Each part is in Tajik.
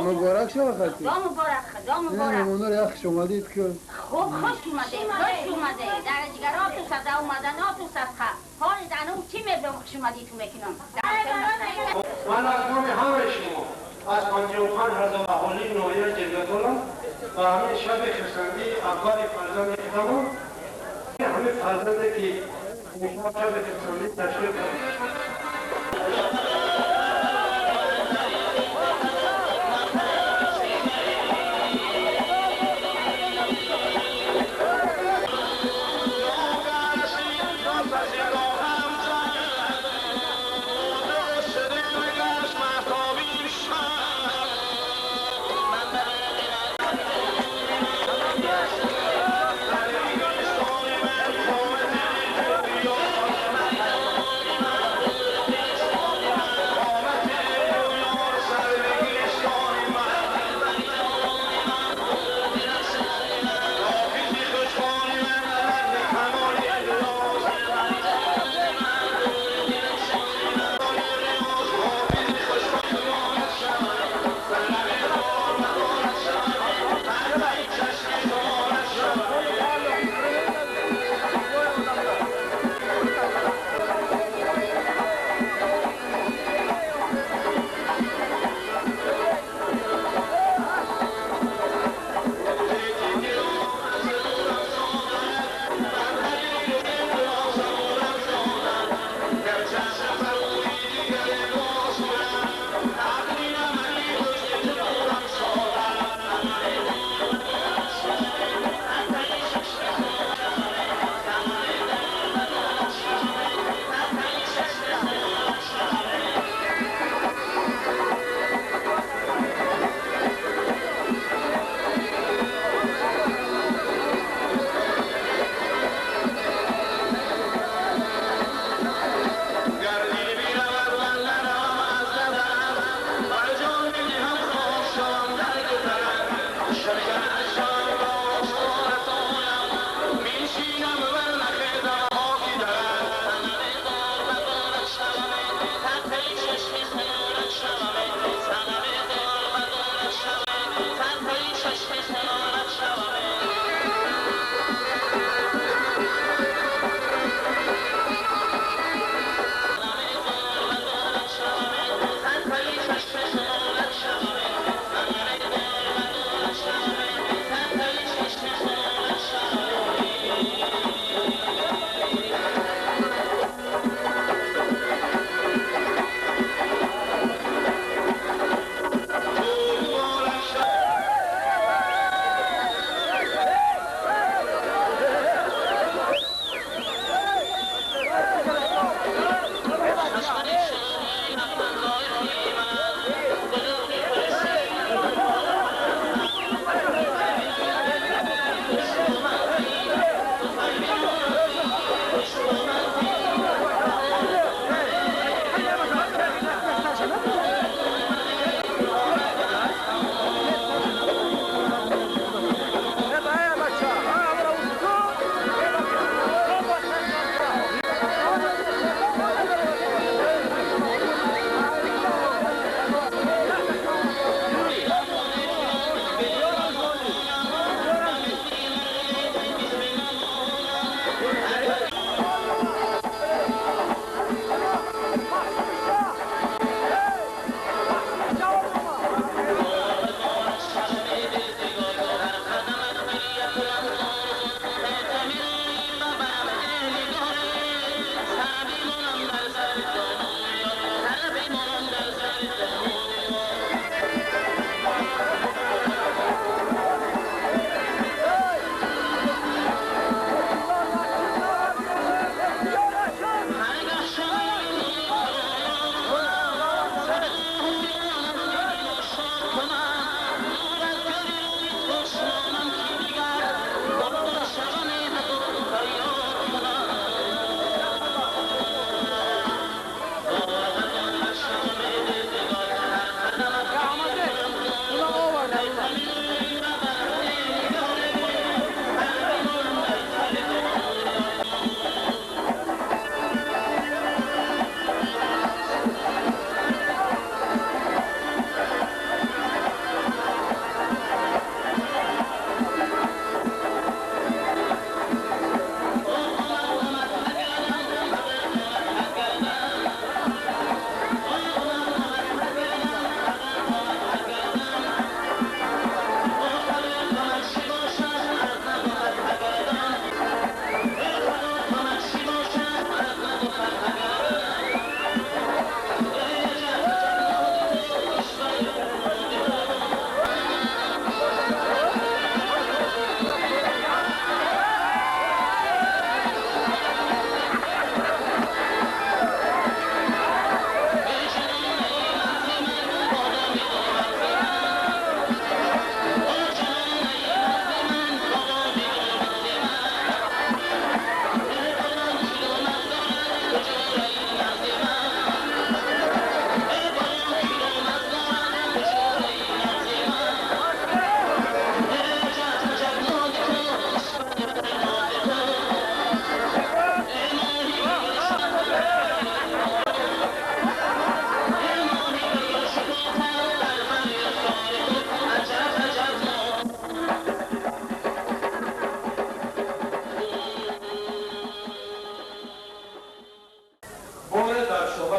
Муборак шава хати. Худо муборак, Худо муборак. Меҳмонор як хуш омадед ку. Хуб хуш омадед, хуш омадед. Дар ҷигароту сада омаданоту садқа. Ҳоли данум чӣ мебиём хуш омадиту мекунам. Ман аз номи ҳамаи шумо, аз 55 000 аҳолии ноҳияи Ҷиргатолам, ба ҳамин шаби хурсандии акбари фарзанди худамон, ҳамин фарзанде ки шаби хурсандӣ ташриф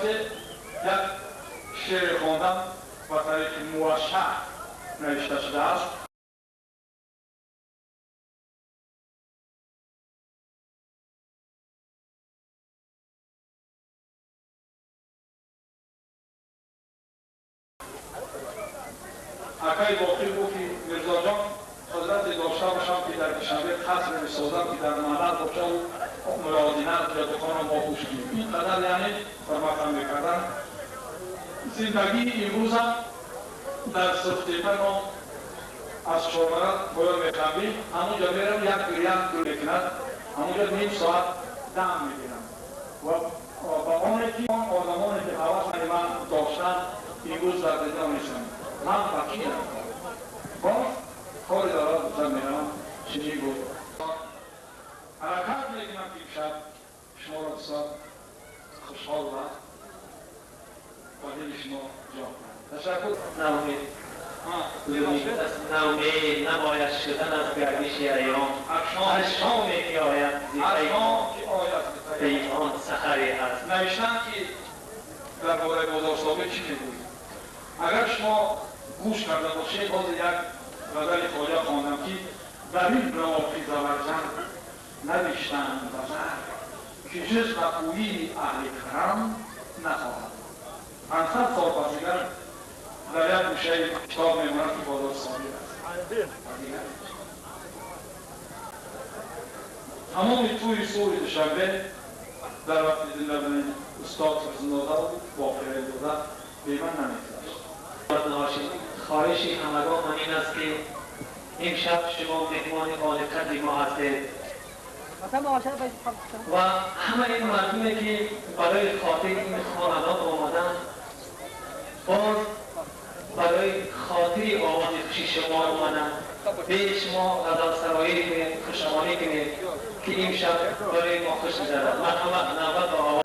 касе як шеър хондам ба тариқи муашшаҳ навишта шудааст. Акай Боқир гуфт, ки Мирзоҷон, қудрате дошта бошам, ки дар Душанбе қасре месозам, ки дар маҳал бошаву муёзинат ё дуконро мо гӯш кунем. Ин қадар яъне ҳурматам мекарданд. Зиндагии имрӯзам дар Сурхтепа ном аз чормара поён мехамбӣ, ҳамунҷо мерам, як гирьян гул мекунад, ҳамунҷо ним соат дам мегирам ва ба оне ки он одамоне ки ҳавасани ман доштанд, имрӯз дар дунё нестанд. Ман ба кӣ рафтам? Боз кори дорад гуфта меравам. Чунин буд. Ҳаракат мекунам, ки имшаб шуморо бисёр хушҳол ва ба дили шумо ҷо кунам. Ташаккур. Наумед наумед набояд шудан аз гардиши айём. Ҳар шоме ки ояд зи он саҳаре ҳаст. Навиштанд, ки дар бораи Бозорсобир чӣ мегӯед? Агар шумо гӯш карда бошед, ҳозир як ғазали Хоҷа хондам, ки дар ин равоқи заварҷан навиштанд ба зар, ки ҷуз вақӯии аҳли карам нахоҳад. 500 сол пас дигар дар як гӯшаи китоб мемонад, ки Бозорсобир аст. Тамоми тӯи сури Душанбе дар вақти зинда будани устод Турсунзода Боқирализода бе ман намегузашт. Хоҳиши ҳамагон ман ин аст, ки имшаб шумо меҳмони олиқадри мо ҳастед ва ҳамаи ин мардуме, ки барои хотири ин хонадон омаданд, боз барои хотири овози хуши шумо омаданд. Бе шумо ғазалсароӣ кунед, хушомонӣ кунед, ки имшаб барои мо хуш гузарад. Марҳамат, навбат ба овоз.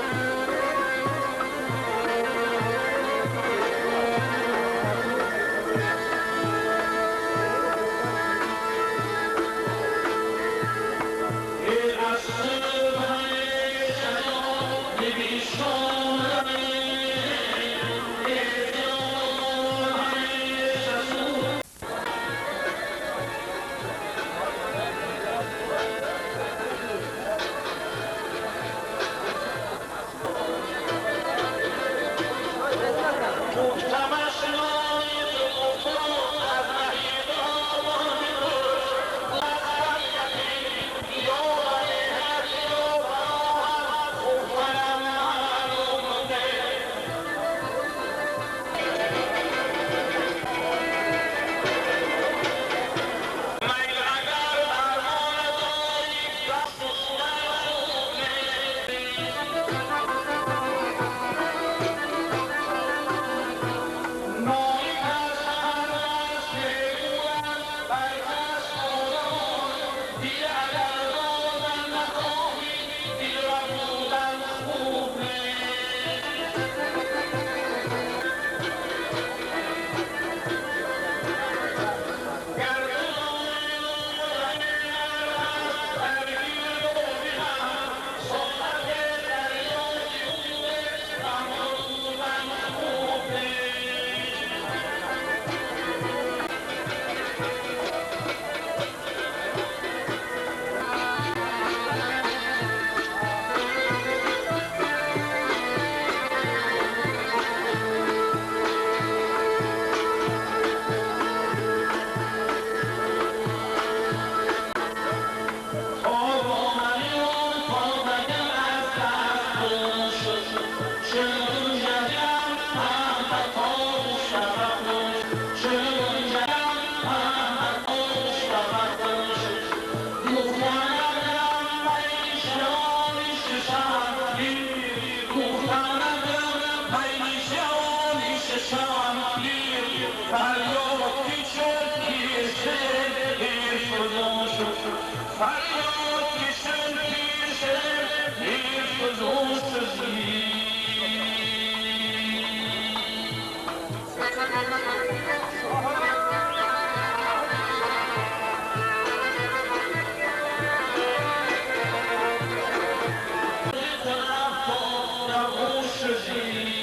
Thank you.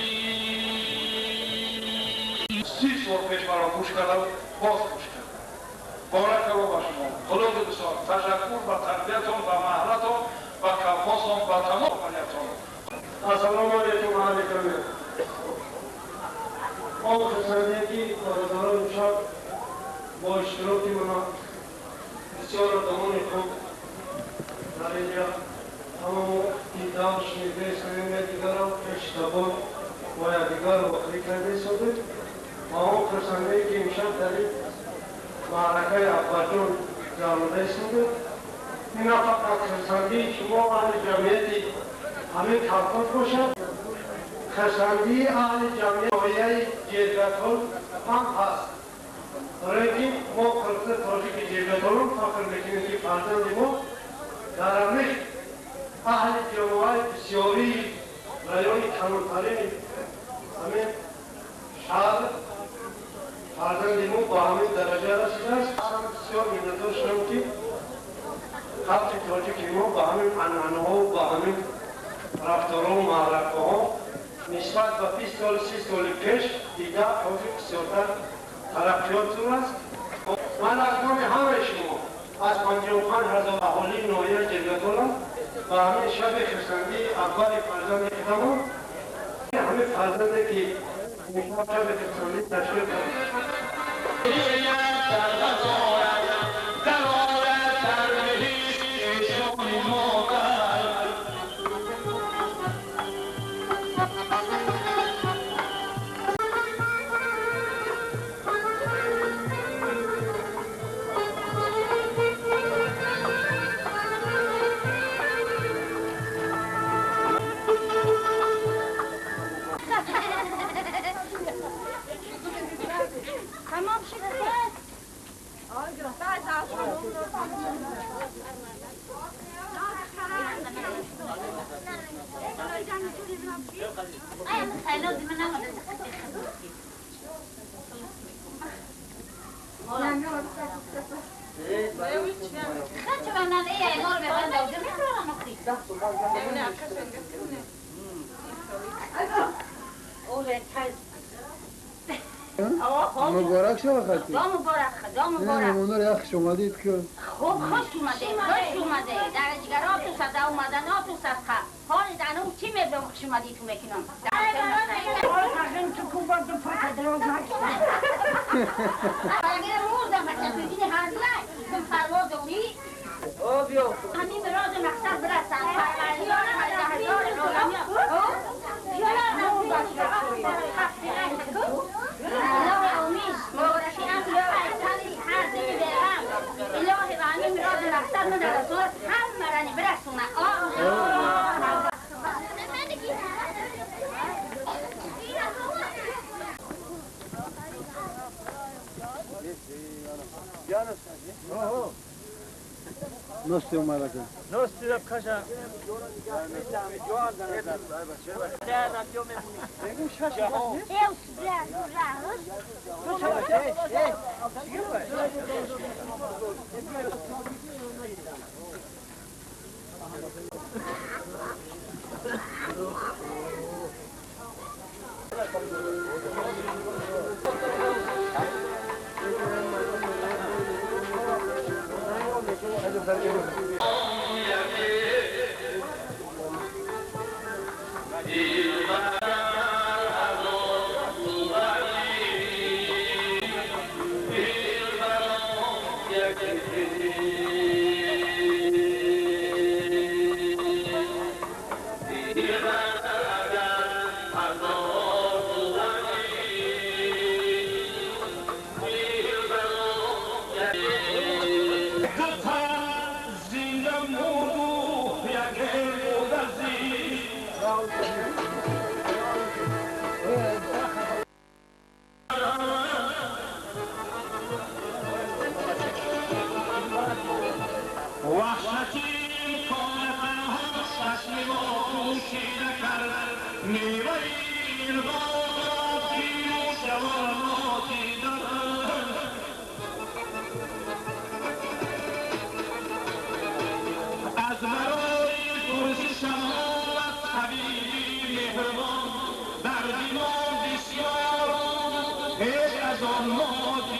карда боз гӯш кард. Баракалло ба шумо. Худо бисёр ташаккур ба тарбиятон, ба маҳаллатон, ба колхозтон, ба тамом фаъолиятон. Ассалому алайкум аҳли камил. Он хурсандие ки бародарон имшаб бо иштироки мана бисёр одамони хуб дар инҷа ҳамамо дидав, шунида истоем, якдигарро пештабор бо якдигар вохӯрӣ карда истодем ва он хурсандие ки имшаб дар ин маъракаи Акбарҷон гузаронида истодем, ин на фақат хурсандии шумо аҳли ҷамъияти ҳамин колхоз бошад, хурсандии аҳли ҷамъияти ноҳияи Ҷиргатол ҳам ҳаст. Барои ки мо қирғизи тоҷики Ҷиргатолон фахр мекунем, ки фарзанди мо дар ҳамин аҳли ҷамоаи бисёрии райони калонтарини ҳамин шаҳр фарзанди мо ба ҳамин дараҷа расидааст. Бисёр миннатдор шудам, ки халқи тоҷики мо ба ҳамин анъанаҳо, ба ҳамин рафторҳо, маъракаҳо нисбат ба 20 соли, 30 соли пеш дида ҳозир бисёртар тараққиёт зур аст. Ман аз номи ҳамаи шумо аз 55 000 аҳолии ноҳияи Ҷиргатолам ба ҳамин шаби хурсандии Акбари фарзанди худамон, ҳамин фарзанде ки шаби хурсандӣ ташкил кард. تمام شد. مبارک شما خالتی. خدا مبارک، خدا مبارک. مهمونا رو خوش اومدید که خوب خوش اومده، خوش اومده. در جگراتون صدقه، اومدناتون صدقه. حال دنو چی میبرم خوش اومدی تو میکنم. تو کوبا دو پاتا دراز نکن. اگر مردم بچه تو دین هنزله تو پرواز اونی همین مراز مقصد برسن. پروردگار هزار عالمی. الهی آمین. مبارکی هم الهی و همین مراز مقصد من رسول هم مرانی برسونه. Nosti اومده. Nosti da kaşa. از آن ما.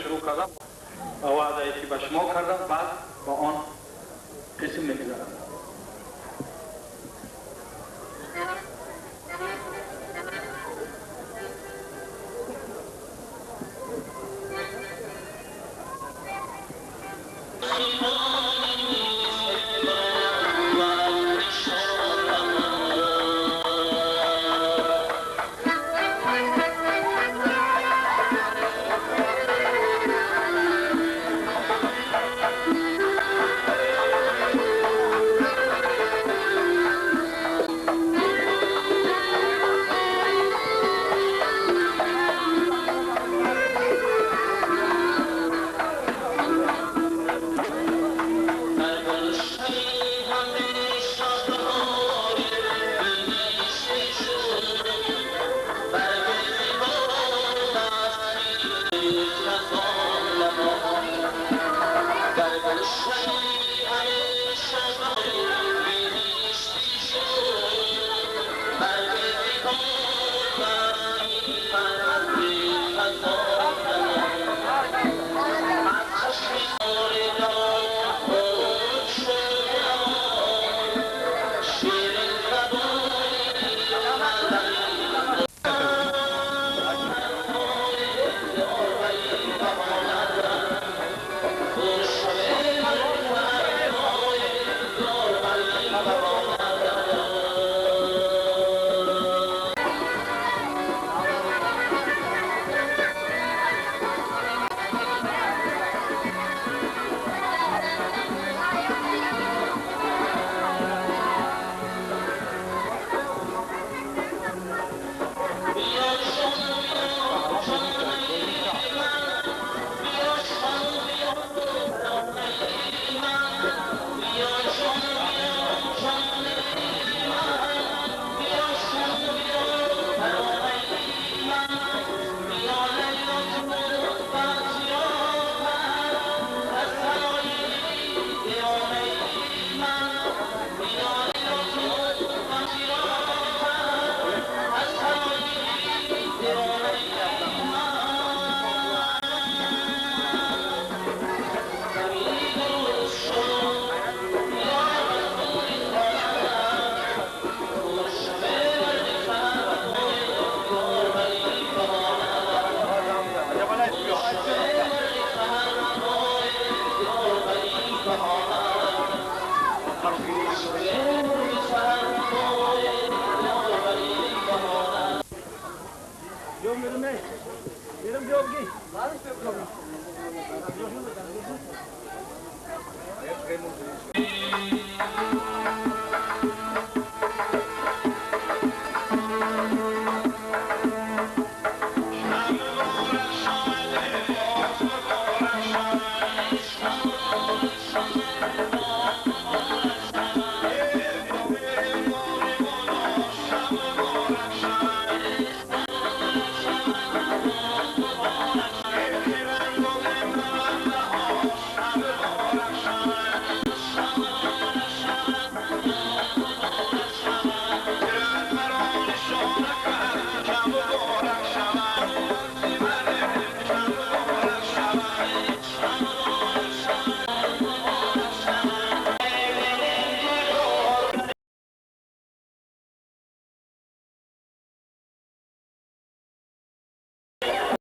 Шурӯъ кардам ва ваъдае ки ба шумо кардам, баъд ба он қисм мегузарам.